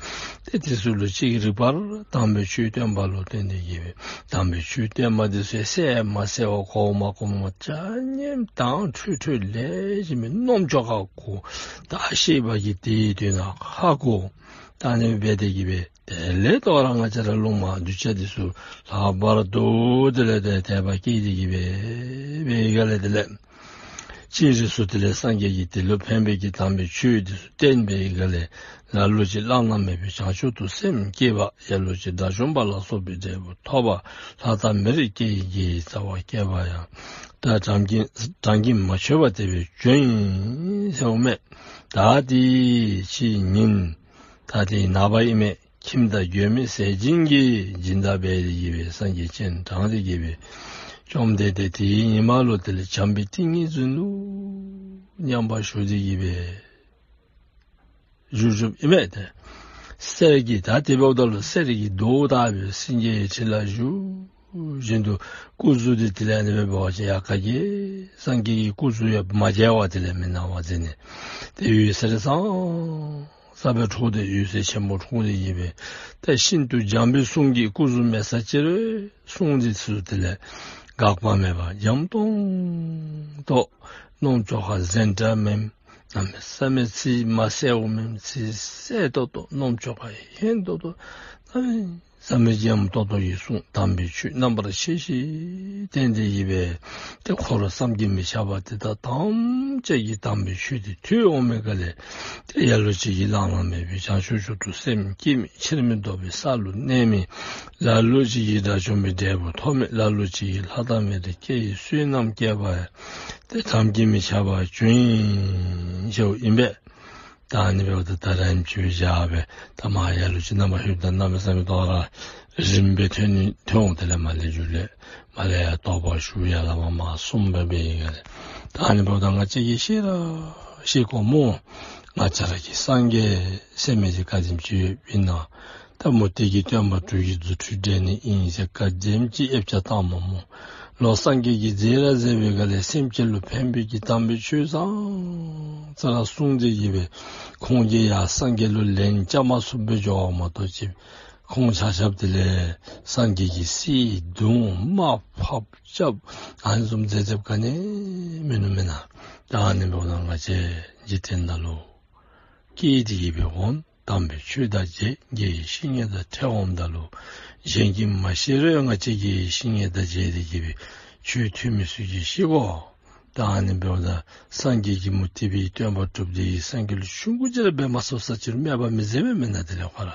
ཏེ་དེ་ཚུ་ལུ་ཅིག་རིག་པར་དམ་པའི་ཆོས་སྟོན་པ་ལུ་བརྟེན་ཏེ་གི་སྦེ་དམ་པའི་ཆོས་སྟོན་པ་དེ་ཚུ་གསལ་མ་གསལ་བ་གོ་མ་གོ་མ་ཆ་མཉམ་དྭངས་འཕྲོས་འཕྲོས་ལེགས་ཤོམ་སྦེ་རྣམ་ཅོག་ཁར་གོ། ད་ཤེས་པ་གིས་དེའི་དོན་ཧ་གོ། ད་ཨ་ནི་སྦེ་སྦེ་སྟེ་གི་སྦེ་དེ་ལས་ད་རུང་ང་བཅས་ར་ལུང་མ་གདུལ་བྱ་དེ་ཚུ་ལྷག་པར་དུ་དེ་ལས་དེ་དད་པ་སྐྱེས་ཏེ་གི་སྦེ་སྦེ་ག་ལས་དེ་ལས་སྤྱན་རས་གཟིགས་དེ་ལས་སངས་རྒྱས་ཀྱིས་དེ་ལུ་ཕན་པའི་གི་དམ་པའི་ཆོས་དེ་ཚུ་བསྟན་པའི་ག་ལས། ལ་ལུ་ཅིག་བླ་ན་མེད་པའི་བྱང་ཆུབ་ཏུ་སེམས་བསྐྱེད་པ། ལ་ལུ་ཅིག་དགྲ་བཅོམ་པ་ལ་སོགས་པའི་འབྲས་བུ་ཐོབ་པ། ལྷ་དང་མིར་སྐྱེ་བའི་རྩ་བ་བསྐྱེད་པ་ཡང་། ད་གྲངས་ཀྱིས་གྲངས་ཀྱིས་མ་ཆོད་པ་དེ་སྦེ་བྱོན་ཡི་ཟེརཝ་མས། ད་དེ་ཅིག་ཉིན་ད་དེ་ནངས་པ་ཨིན་མས། ཁྱིམ་བདག་མགོན་མེད་ཟས་སྦྱིན་གྱིས་སྦྱིན་བདག་འབད་དེ་གི་སྦེ་སངས་རྒྱས་སྤྱན་དྲངས་ཏེ་གི་སྦེ་བཅོམ་ལྡན་འདས་དེའི་ཉིནམ་ལུ་དེ་ལས་བྱམས་པའི་ཏིང་ངེ་འཛིན་ལུ་མཉམ་པར་ཞུགས་ཏེ་གི་སྦེ་བཞུགས་བཞུགསཔ་ཨིན་མས། ཏེ་གསེར་གྱི་ད་དེ་འབདཝ་ད་ལུ་གསེར་གྱི་མདོག་ལྟ་བུའི་སེང་གེའི་ཁྲི་ལ་བཞུགས་བཞིན་དུ་སྐུ་གཟུགས་དེ་དེ་ལས་ཨ་ནི་སྦེ་འབད་བ་ཅིན་ཡ་ག་གིས་སངས་རྒྱས་ཀྱི་སྐུ་གཟུགས་ཡང་མ་མཇལ་བར་དེ་ལས་མི་སྣང་བར་མཛད་ནི། ཏེ་འོད་ཟེར་སང་ས་སྦེ་འཕྲོ་སྟེ་འོད་ཟེར་ཆེན་པོ་འཕྲོ་སྟེ་གི་སྦེ་ད་ཤིན་ཏུ་འཇམ་པའི་གསུང་གི་སྐུ་གཟུགས་མེད་ས་ཅིག་རུང་གསུང་དེ་ཚུ་དེ་ལས་འགག་པ་མེད་པར་འཇམ་ཏོང་ཏོ་རྣམ་ཅོག་ཁར་གཟན་འདྲ་མེན། གནམ་མེད་ས་མེད་ཚིག་མ་གསལཝ་མེན། ཚིག་གསལ་ཏོག་ཏོ་རྣམ་ཅོག་ཁར་སྙན་ཏོག་ཏོ་གནམ་མེད་ས་མེད་འཇམ་ཏོང་ཏོ་གི་གསུང་དམ་པའི་ཆོས་རྣམ་པར་ཤེས་ཤིང་བརྟན་ཏེ་གི་སྦེ་ཏེ་འཁོར་བསམ་གྱིས་མི་ཁྱབ་པ་དེ་དག་ཐམས་ཅད་ཀྱི་དམ་པའི་ཆོས་དེ་ཐོས་འོང་མི་ག་ལས། ཏེ་ལ་ལུ་ཅིག་གིས་བླ་ན་མེད་པའི་བྱང་ཆུབ་མཆོག་ཏུ་སེམས་བསྐྱེད་མི་ཕྱིར་མི་ལྡོག་པའི་ས་ལུ་གནས་མི། ལ་ལུ་ཅིག་གིས་དགྲ་བཅོམ་པའི་འབྲས་བུ་ཐོབ་མི། ལ་ལུ་ཅིག་གིས་ལྷ་དང་མིར་སྐྱེ་བའི་བསོད་ནམས་བསྐྱེད་པ་ཡང་ཏེ་དམ་གྱིས་མི་ཁྱབ་པ་བྱུང་ཡོདཔ་ཨིན་པས། ད་ཨ་ནི་འབདཝ་ད་ད་རིམ་གྱིས་བཞག་སྦེ་ད་མར་ལ་ལུ་ཅིག་རྣམ་པར་ཤེས་པ་དང་རྣམ་པ་ཙམ་ལྡོག་ར་རིམ་སྦེ་ཐོན་ནི་ཐོན་འོང་། དེ་ལས་མར་ལས་མཇུག་ལས་མར་ལས་ཡང་དོགས་པ་ཞུ་ཡ་ལ་མར་མར་གསུམ་སྦེ་འབད་ཡི་ག་ལས། ད་ཨ་ནི་འབདཝ་ད་ང་བཅས་ཀྱིས་ཤེས་ར་ཤེས་དགོ་སྨོ། ང་བཅས་ར་གི་སངས་རྒྱས་ཟེར་མི་འདི་ག་དེམ་ཅིག་ཡོདཔ་ཨིན་ན། ད་མུ་སྟེགས་ཀྱི་སྟོན་པ་དྲུག་གི་རྫུ་འཕྲུལ་འགྲན་ནི་ཨིན་ཟེར་ག་དེམ་ཅིག་ཨེབ་ཆ་བཏངམ་སྨོ། ལོག་སངས་རྒྱས་ཀྱིས་མཛད་ར་མཛད་པའི་ག་ལས་སེམས་ཅན་ལུ་ཕན་པའི་གི་དམ་པའི་ཆོས་ཙང་ཙ་ར་གསུངས་ཏེ་གི་སྦེ་ཁོང་གིས་ཡང་སངས་རྒྱས་ལུ་ལན་རྐྱབ་མ་ཚུགསཔ་སྦེ་འགྱོཝ་མ་གཏོགས་ཅིག་ཁོང་ཆ་ཁྱབ་དེ་ལས་སངས་རྒྱས་ཀྱིས་བསད་བརྡུང་དམའ་ཕབ་རྐྱབ་ཨ་ནི་བཟུམ་མཛད་མཛདཔ་ག་ནི་མིན་ནུག་མེན་ན། ད་ཨ་ནི་འབདཝ་ད་ང་བཅས་འཇིག་རྟེན་ནང་ལུ་སྐྱེས་ཏེ་གི་སྦེ་འོངམ་དམ་པའི་ཆོས་དང་མཇལ། དགེ་བའི་བཤེས་གཉེན་དང་འཕྲད་འོངམ་ད་ལུ་གཞན་གྱིས་མ་ཤེས་རུང་ང་བཅས་དགེ་བའི་བཤེས་གཉེན་དང་མཇལ་ཏེ་གི་སྦེ་ཆོས་ཐོས་མི་ཚུ་གིས་ཤེས་དགོ། ད་ཨ་ནི་འབདཝ་ད་སངས་རྒྱས་ཀྱིས་མུ་སྟེགས་པའི་སྟོན་པ་དྲུག་དེ་གིས་སངས་རྒྱས་ལུ་ཆུང་ཀུ་ཅིག་ར་འབད་མ་ཚུགས་ས་ཅིག་རུང་སྨད་པ་མི་མཛད་པས་མེན་ན། དེ་ལས་ཁོ་ར་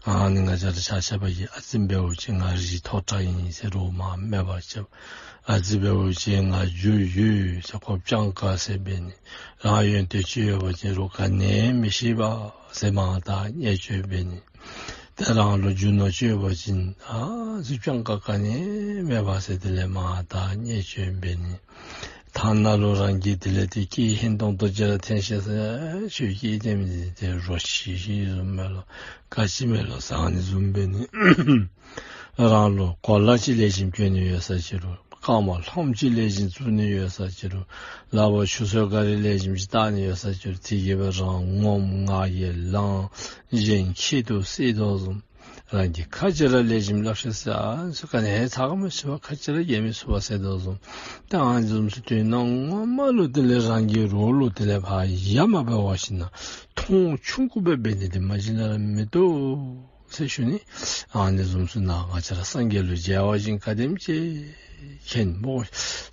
ཨ་ནི་ང་བཅས་ར་ཆ་ཁྱབ་ཀྱིས་ཨ་ཙི་འབདཝ་ཅིན་ང་རིགས་མཐོ་དྲགས་ཨིན་ཟེར་རུང་མར་སྨད་པ་རྐྱབ། ཨ་ཙི་འབདཝ་ཅིན་ང་རྒྱུ་ཡོད་ཟེར་ཁོ་སྤྱང་ཀ་ཟེར་འབད་ནི། རང་ཡོན་ཏན་ཅིག་ཡོད་པ་ཅིན་རོགས་ག་ནི་མི་ཤེས་པས་ཟེར་མར་ད་བརྙས་བཅོས་འབད་ནི། ད་རང་ལུ་རྒྱུ་ནོར་ཅིག་ཡོད་པ་ཅིན་ཨ་ཙི་སྤྱང་ཀ་ག་ནི་མེད་པས་ཟེར་དེ་ལས་མར་ད་བརྙས་བཅོས་འབད་ནི། ཐ་ན་ལུ་རང་གི་དེ་ལས་ཏེ་སྐད་ཧིང་ཏོང་ཏོ་ཅིག་ར་འཐེན་ཤེས་ས་ཁྱོད་སྐད་འཐེན་མི་འདི་ཏེ་རོ་ཁྱི་ཁྱི་བཟུམ་མས་ལོ། ག་ཅི་མས་ལོ་ཟེར་ཨ་ནི་བཟུམ་འབད་ནི། རང་ལུ་གོ་ལ་ཅིག་ལེགས་ཤོམ་གྱོན་ནི་ཡོད་ས་ཅིག་རུང་རྐངམ་ལྷམ་ཅིག་ལེགས་ཤོམ་བཙུགས་ནི་ཡོད་ས་ཅིག་རུང་ལག་པར་ཆུ་ཚོད་ག་ར་ལེགས་ཤོམ་ཅིག་བཏགས་ནི་ཡོད་ས་ཅིག་རུང་དེ་གིས་སྦེ་རང་ངོམ་ང་རྒྱལ་ལངས་གཞན་ཁྱད་དུ་བསད་དོ་བཟུམ། རང་གིས་ཁ་ཅིག་ར་ལེགས་ཤོམ་སླབ་ཤེས་ས་ཨ་ནི་ཚུ་ག་ནི་ཚ་ག་མ་ཤེས་པར་ཁ་ཅིག་ར་ཡ་མི་ཚུགས་པར་ཟེར་དོ་བཟུམ། ད་ཨ་ནི་བཟུམ་ཚུ་དོན་ངོ་མ་ལུ་དེ་ལས་རང་གི་རོགས་ལུ་དེ་ལས་ཕར་ཡ་མ་འབད་བ་ཅིན་མཐོང་ཆུང་ཀུ་སྦེ་འབད་ནི་འདི་མ་གཞི་ལས་ར་མི་བཏུབ་ཟེར་ཞུ་ནི། ཨ་ནི་བཟུམ་ཚུ་ནང་ང་བཅས་ར་སངས་རྒྱས་ལུ་མཇལ་བ་ཅིན་ག་དེམ་ཅིག་མཁྱེན་སྨོ།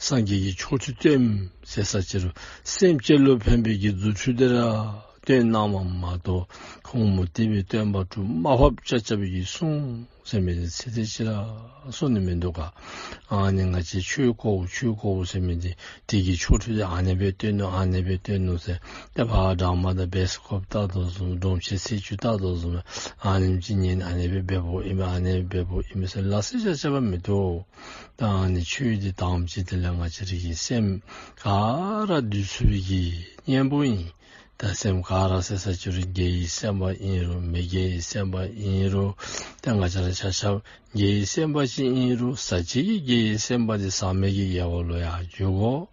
སངས་རྒྱས་ཀྱིས་ཆོ་འཕྲུལ་སྟོནམ་ཟེར་ས་ཅིག་རུང་སེམས་ཅན་ལུ་ཕན་པའི་གི་རྫུ་འཕྲུལ་དེ་ར་སྟོན་གནངམ་མ་གཏོགས་ཁོང་མུ་སྟེགས་པའི་སྟོན་པ་དྲུག་དམའ་ཕབ་རྐྱབ་རྐྱབ་ཀྱི་གསུང་ཟེར་མི་འདི་ཚིག་དེ་ཅིག་ར་གསུང་ནི་མིན་འདུག་ག། ཨ་ནི་ང་བཅས་ཆོས་གོ་ཆོས་གོ་ཟེར་མི་འདི་དེ་གི་ཆོ་འཕྲུལ་དེ་ཨ་ནེ་སྦེ་སྟོན་ནུག་ཨ་ནེ་སྦེ་སྟོན་ནུག་ཟེར་ཏེ་ཕར་སྦྲང་མ་དང་བེ་སི་ཀོབ་བལྟ་དོ་བཟུམ་སྒྲོམ་ཆེན་ཚེས་བཅུ་བལྟ་དོ་བཟུམ་ཨ་ནེམ་ཅིག་ཉན་ཨ་ནེ་སྦེ་འབདཝ་ཨིན་མས་ཨ་ནེ་སྦེ་འབདཝ་ཨིན་མས་ཟེར་ལ་སེ་རྐྱབ་རྐྱབ་པ་མི་བཏུབ། ད་ཨ་ནི་ཆོས་འདི་དམ་ཅིག་དེ་ལས་ང་བཅས་ར་གི་སེམས་ག་ར་འདུལ་ཚུགས་པའི་གི་གཉེན་པོ་ཨིན། ད་སེམས་ག་ར་ཟེར་ས་ཅིག་རུང་དགེ་བའི་སེམས་པ་ཨིན་རུང་མི་དགེ་བའི་སེམས་པ་ཨིན་རུང་ད་ང་བཅས་ར་ཆ་ཁྱབ་དགེ་བའི་སེམས་པ་ཅིག་ཨིན་རུང་ཟག་བཅས་ཀྱི་དགེ་བའི་སེམས་པ་འདི་ཟག་མེད་ཀྱི་དགེ་བ་ལུ་ཡང་འགྱུར་དགོ།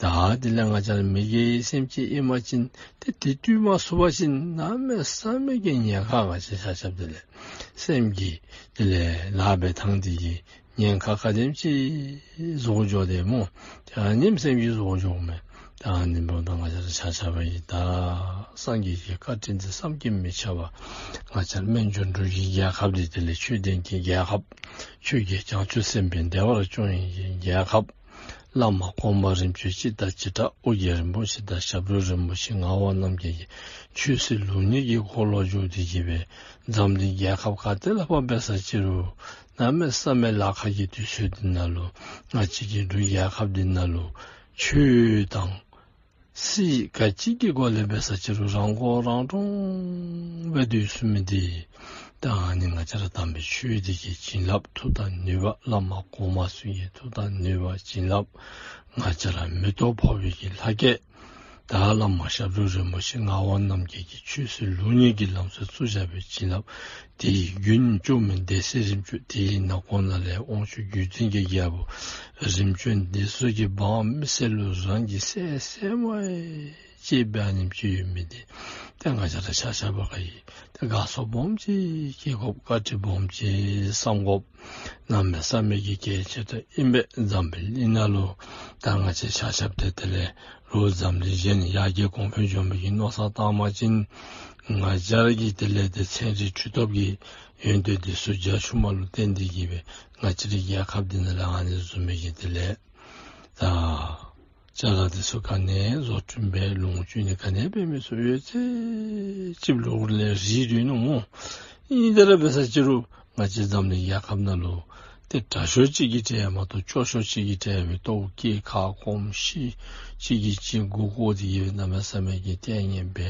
ད་དེ་ལས་ང་བཅས་ར་མི་དགེ་བའི་སེམས་ཅིག་ཨིན་པ་ཅིན་ཏེ་དེ་བཏུལ་མ་ཚུགས་པ་ཅིན་གནམ་མེད་ས་མེད་ཀྱི་ཉེན་ཁ་ང་བཅས་ཆ་ཁྱབ་དེ་ལས་སེམས་ཀྱི་དེ་ལས་ལཱ་འབད་ཐངས་དེ་གིས་ཉེན་ཁ་ག་དེམ་ཅིག་བཟོ་འགྱོ་དེ་སྨོ། ད་ཨ་ནེམ་སེམས་ཀྱིས་བཟོ་འགྱོཝ་མས། ད་ཨ་ནི་འབདཝ་ད་ང་བཅས་ར་ཆ་ཁྱབ་ཡང་ད་སངས་རྒྱས་ཀྱི་བཀའ་དྲིན་འདི་བསམ་གྱིས་མི་ཁྱབ་པ། ང་བཅས་ར་སྨན་ལྗོངས་འབྲུག་གི་རྒྱལ་ཁབ་འདི་དེ་ལས་ཆོས་ལྡན་གྱི་རྒྱལ་ཁབ། ཆོས་ཀྱི་བྱང་ཆུབ་སེམས་དཔའི་བདེ་བར་སྐྱོང་ནི་གི་རྒྱལ་ཁབ། བླ་མ་གོང་མ་རིམ་བྱོན་སྤྱི་དང་བྱེ་བྲག་ཨོ་རྒྱན་རིན་པོ་ཆེ་དང་ཞབས་དྲུང་རིན་པོ་ཆེ་ངག་དབང་རྣམ་རྒྱལ་གྱི་ཆོས་སྲིད་ལུགས་གཉིས་ཀྱི་འཁོར་ལོ་བསྒྱུར་ཏེ་གི་སྦེ་འཛམ་གླིང་རྒྱལ་ཁབ་ག་ཏེ་ལུ་འབད་ས་ཅིག་རུང་གནམ་མེད་ས་མེད་ལཱ་ཁག་གི་དུས་ཚོད་འདི་ནང་ལུ་ང་བཅས་ཀྱི་འབྲུག་རྒྱལ་ཁབ་འདི་ནང་ལུ་ཆོས་དང་སྲིད་ག་ཅི་གི་སྒོ་ལས་འབད་ས་ཅིག་རུང་རང་མགོ་རང་འདྲོངས་སྦེ་སྡོད་ཚུགས་མི་འདི་ད་ཨ་ནི་ང་བཅས་ར་དམ་པའི་ཆོས་འདི་གི་བྱིན་རླབས་མཐུ་དང་ནུས་པ་བླ་མ་གོང་མ་ཚུ་གི་མཐུ་དང་ནུས་པ་བྱིན་རླབས་ང་བཅས་ར་མེ་ཏོག་ཕོག་པའི་གི་ལྷ་སྐལ་ད་བླ་མ་ཞབས་དྲུང་རིན་པོ་ཆེ་ངག་དབང་རྣམ་རྒྱལ་གྱི་ཆོས་སྲིད་ལུགས་གཉིས་ཀྱི་ལམ་སྲོལ་བཙུགས་བཞག་པའི་བྱིན་རླབས་དེ་རྒྱུན་བཅུག་མི་སྡེ་སྲིད་རིམ་བྱོན་དེའི་ནང་ཁོངས་ནང་ལས་དབང་ཕྱུག་བརྒྱུད་འཛིན་གྱི་རྒྱལ་པོ་རིམ་བྱོན་འདི་ཚུ་གི་འབངས་མི་སེར་ལུ་རང་གི་སྲས་སྲས་མོ་ཅིག་འབད་ནི་ཅིག་ཡོད་མི་འདི་ཏེ་ང་བཅས་ར་ཆ་ཁྱབ་ཀྱིས་ཏེ་དགའ་ཚོར་སྦོམ་ཅིག་སྐྱེ་དགོཔ་བཀའ་དྲིན་སྦོམ་ཅིག་བསམ་དགོཔ་གནམ་མེད་ས་མེད་ཀྱི་གལ་ཆེ་ཏོག་ཏོ་ཨིན་པས། འཛམ་བུའི་གླིང་ནང་ལུ་ད་ང་བཅས་ཆ་ཁྱབ་ཏེ་དེ་ལས་རོགས་འཛམ་གླིང་གཞན་ཡར་རྒྱས་གོང་འཕེལ་འགྱོ་མི་གི་མནོ་བསམ་བཏང་པ་ཅིན་ང་བཅས་ར་གི་དེ་ལས་ཏེ་ཚན་རིག་འཕྲུལ་སྟོབས་ཀྱི་ཡོན་ཏན་འདི་ཚུ་རྒྱ་ཆུང་མ་ལུ་བརྟེན་ཏེ་གི་སྦེ་ང་བཅས་རའི་རྒྱལ་ཁབ་འདི་ནང་ལུ་ཨ་ནི་བཟུམ་མའི་གི་དེ་ལས་ད་ཅ་ལ་འདི་ཚུ་ག་ནི་བཟོ་སྐྲུན་འབད་ལོངས་སྤྱོད་ནི་ག་ནི་འབད་མི་ཚུ་ཡོད་ཚད་ཅིག་ལོག་ལས་རིལ་རིལ་ནུག་སྨོ། ཨིན་ཏེ་ར་འབད་ས་ཅིག་རུང་ང་བཅས་འཛམ་གླིང་རྒྱལ་ཁབ་ནང་ལུ་ཏེ་དྲག་ཤོས་ཅིག་གི་གྲས་མ་གཏོགས་སྐྱོ་ཤོས་ཅིག་གི་གྲས་སྦེ་ལྟོཝ་བཀྱེས་ཁ་སྐོམ་ཤི་གཅིག་གིས་གཅིག་མགུ་སྐོར་ཏེ་གི་སྦེ་གནམ་མེད་ས་མེད་ཀྱི་ལྟས་ངན་སྦེ་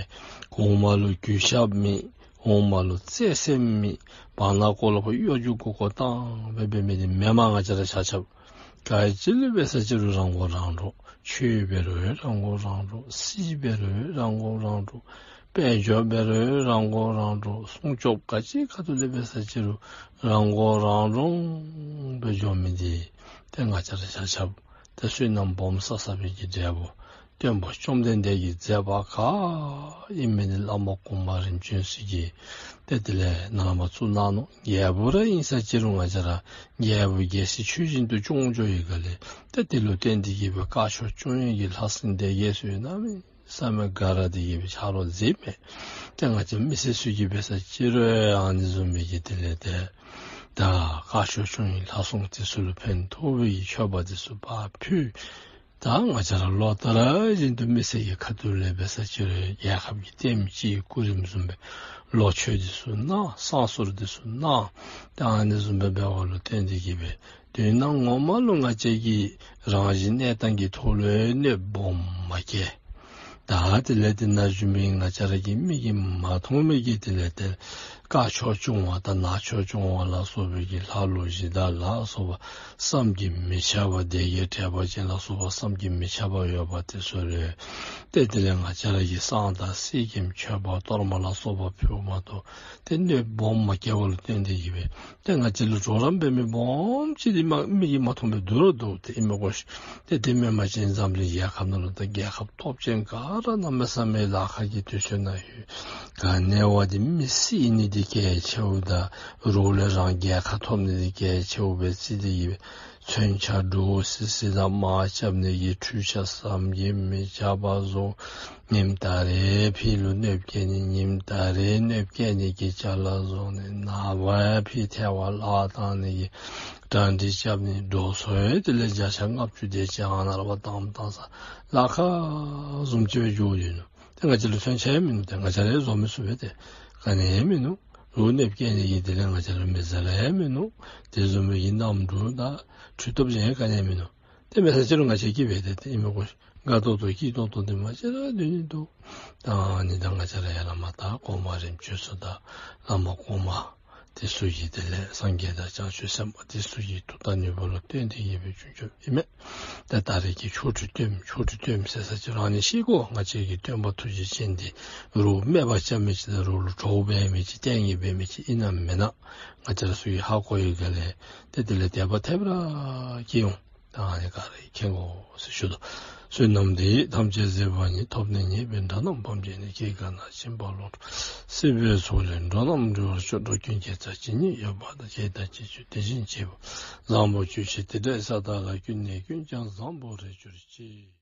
གོང་མ་ལུ་གུས་ཞབས་མེད། འོག་མ་ལུ་བརྩེ་སེམས་མེད། བར་ན་ཀོ་ལོ་ཕོ་གཡོ་སྒྱུ་མགུ་སྐོར་བཏང་སྦེ་འབད་མི་འདི་མེན་མས། ང་བཅས་ར་ཆ་ཁྱབ་ག་ཅི་ལུ་འབད་ས་ཅིག་རུང་རང་མགོ་རང་འདྲོངས། ཆོས་འབད་རུང་རང་མགོ་རང་འདྲོངས། སྲིད་འབད་རུང་རང་མགོ་རང་འདྲོངས། དཔལ་འབྱོར་འབད་རུང་རང་མགོ་རང་འདྲོངས། སྲུང་སྐྱོབ་ག་ཅི་ཁ་ཐུག་ལས་འབད་ས་ཅིག་རུང་རང་མགོ་རང་འདྲོངས་སྦེ་འགྱོ་མི་འདི་ཏེ་ང་བཅས་ར་ཆ་ཁྱབ་ཏེ་བསོད་ནམས་སྦོམ་བསགས་བསགས་པའི་གི་འབྲས་བུ་སྟོན་པ་བཅོམ་ལྡན་འདས་ཀྱི་མཛད་པ་ག་ཨིན་མི་འདི་བླ་མ་གོང་མ་རིམ་བྱོན་ཚུ་གིས་ཏེ་དེ་ལས་ནཱ་ལས་མར་བཙུགས་གནང་ནུག། རྒྱལ་པོ་ར་ཨིན་ས་ཅིག་རུང་ང་བཅས་ར་རྒྱལ་པོ་རྒྱལ་སྲིད་ཆོས་བཞིན་དུ་སྐྱོང་འགྱོ་ཡི་ག་ལས་ཏེ་དེ་ལུ་བརྟེན་ཏེ་གི་སྦེ་བཀའ་ཆོས་སྐྱོང་ཡོན་གྱི་ལྷ་སྲིན་སྡེ་བརྒྱད་ཚུ་ཡོད་ན་མེད་ས་མེད་ག་ར་དེ་གི་སྦེ་ཆ་རོགས་མཛད་མི་ཏེ་ང་བཅས་མི་སེར་ཚུ་གིས་འབད་ས་ཅིག་རུང་ཨ་ནི་བཟུམ་མའི་གི་དེ་ལས་ཏེ་ད་བཀའ་ཆོས་སྐྱོང་ཡོན་ལྷ་སྲུང་དེ་ཚུ་ལུ་ཕན་ཐོགས་པའི་གི་མཆོད་པ་དེ་ཚུ་ཕར་ཕུལ། ད་ང་བཅས་ར་ལོ་ལྟར་བཞིན་དུ་མི་སེར་གྱི་ཁ་ཐུག་ལས་འབད་ས་ཅིག་རུང་རྒྱལ་ཁབ་ཀྱི་ལྟདམོ་ཅིག་གི་སྐུ་རིམ་བཟུམ་སྦེ་ལོ་མཆོད་དེ་ཚུ་གནང་བསང་གསོལ་དེ་ཚུ་གནང་། ད་ཨ་ནི་བཟུམ་སྦེ་འབདཝ་ལུ་བརྟེན་ཏེ་གི་སྦེ་དོན་ངོ་མ་ལུ་ང་བཅས་ཀྱི་རང་བཞིན་གནས་སྟངས་ཀྱི་ཐོག་ལུ་གནོདཔ་སྦོམ་མ་བཀལ། ད་དེ་ལས་དེ་ནང་བཞུགས་མི་ང་བཅས་ར་གི་མིག་གིས་མ་མཐོང་མི་གི་དེ་ལས་ཏེ་དཀར་ཕྱོགས་སྐྱོང་བ་དང་ནག་ཕྱོགས་སྐྱོང་བ་ལ་སོགས་པའི་གི་ལྷ་ལུ་གཞི་བདག་ལ་སོགས་པ་བསམ་གྱིས་མི་ཁྱབ་པ་སྡེ་བརྒྱད་དྲེགས་པ་ཅན་ལ་སོགས་པ་བསམ་གྱིས་མི་ཁྱབ་པ་ཡོད་པ་དེ་ཚུ་ལུ་ཏེ་དེ་ལས་ང་བཅས་ར་གིས་བསང་དང་གསེར་སྐྱེམས་མཆོད་པ་གཏོར་མ་ལ་སོགས་པ་ཕུལཝ་མ་གཏོགས་ཏེ་གནོདཔ་སྦོམ་མ་བཀལ་བ་ལུ་བརྟེན་ཏེ་གི་སྦེ་ཏེ་ང་བཅས་ལུ་གྲོགས་རམ་འབད་མི་སྦོམ་ཅིག་འདི་མ་མིག་གིས་མ་མཐོང་བར་འདུག་ར་འདུག། ཏེ་ཨིན་མས་གོ་ཤིག། ཏེ་དེ་མེན་པ་ཅིན་འཛམ་གླིང་རྒྱལ་ཁབ་ནང་ལུ་ད་རྒྱལ་ཁབ་སྟོབས་ཅན་ག་ར་གནམ་མེད་ས་མེད་ལཱ་ཁག་གི་དུས་ཚོད་ནང་ཡོད། ག་ནི་བ་འདི་མི་སྲིད་ནི་འདི་གལ་ཆེཝ་དང་རོགས་ལས་རང་རྒྱལ་ཁ་ཐོབ་ནི་འདི་གལ་ཆེཝ་སྦེ་བརྩི་སྟེ་གི་སྦེ་མཚོན་ཆ་འདྲོག་སི་སི་དང་དམག་རྐྱབ་ནི་གི་འཕྲུལ་ཆས་བསམ་གྱིས་མི་ཁྱབ་པ་བཟོ། ཉིནམ་ད་རེས་ཕྱི་ལུ་གནོདཔ་བཀལ་ནི་ཉིནམ་ད་རེས་གནོདཔ་བཀལ་ནི་གི་ཅ་ལ་བཟོ་ནི། ནངས་པ་ཕྱི་ཐལ་བ་ལྷག་བཏང་ནི་གི་གྲ་སྒྲིག་རྐྱབ་ནི། འགྲོ་སོང་ཡང་དེ་ལས་བརྒྱ་ཆ་ལྔ་བཅུ་དེ་ཅིག་ཨ་ནཱ་ལས་ཕར་བཏངམ་བཏང་ས་ལཱ་ཁག་བཟུམ་ཅིག་སྦེ་འགྱོ་ཡོད་ནུག། ཏེ་ང་བཅས་ལུ་མཚོན་ཆ་ཡང་མིན་ནུག། ཏེ་ང་བཅས་ར་བཟོ་མི་ཚུགས་པས། ཏེ་ག་ནི་ཡང་མིན་ནུག། རོགས་གནོདཔ་བཀལ་ནི་གི་དེ་ལས་ང་བཅས་ལུ་མེ་ཟེར་ར་ཡང་མིན་ནུག། དེ་བཟུམ་མའི་གི་གནམ་གྲུ་དང་འཕྲུལ་སྟོབས་གཞན་ག་ནི་ཡང་མིན་ནུག། དེ་མེད་ས་ཅིག་ལུ་ང་བཅས་སྐྱིད་པས། ཏེ་ཏེ་ཨིན་མས་གོ་ཤིག། དགའ་ཏོག་ཏོ་སྐྱིད་ཏོག་ཏོ་འདི་མ་གཞི་ར་སྡོད་ནི་འདུག། ད་ཨ་ནི་ད་ང་བཅས་ར་ཡར་ལས་མར་ད་གོང་མ་རིམ་བྱོན་ཚུ་དང་བླ་མ་གོང་མ་ དེ་ཚུ་གིས་དེ་ལས་སངས་རྒྱས་དང་བྱང་ཆུབ་སེམས་དཔའ་དེ་ཚུ་གི་མཐུ་དང་ནུས་པ་ལུ་བརྟེན་ཏེ་ཡོད་པའི་བྱུང་ཆོག་ཨིན་མས། ཏེ་ད་རེས་ཀྱི་ཆོ་འཕྲུལ་སྟོནམ་ཆོ་འཕྲུལ་སྟོནམ་ཟེར་ས་ཅིག་རང་ཉིད་ཤེས་དགོ། ང་བཅས་ཀྱི་སྟོན་པ་ཐུགས་རྗེ་ཅན་དེ་རོགས་སྨད་པ་རྐྱབ་མི་ཅིག་དང་རོགས་ལུ་གྲོགས་འབད་མི་ཅིག་ལྟས་ངན་འབད་མི་ཅིག་ཨིན་ན་མེན་ན་ང་བཅས་ར་ཚུ་གིས་ཧ་གོ་ཡི་ག་ལས། ཏེ་དེ་ལས་དད་པ་ཐེབས་ར་སྐྱེ་འོང་། ད་ཨ་ནི་ག་ར་མཁྱེན་དགོ་ཟེར་ཞུ་དོ། བསོད་ནམས་འདི་ཡིས་ཐམས་ཅད་གཟིགས་པ་ཉིད། ཐོབ་ནས་ཉེས་པའི་དགྲ་རྣམས་ཕམ་བྱས་ནས། སྐྱེ་རྒ་ན་འཆིའི་རྦ་ཀློང་འཁྲུགས། སྲིད་པའི་མཚོ་ལས་འགྲོ་རྣམས་སྒྲོལ་བར་ཤོག། འགྲོ་ཀུན་དགེ་རྩ་ཇི་སྙེད་ཡོད་པ་དང་། བྱས་དང་བྱེད་འགྱུར་དེ་བཞིན་བྱེད་པ། བཟང་པོ་ཇི་བཞིན་དེ་འདྲའི་ས་དག་ལ། ཀུན་ནས་ཀུན་ཀྱང་བཟང་པོར་རེག་གྱུར་ཅིག།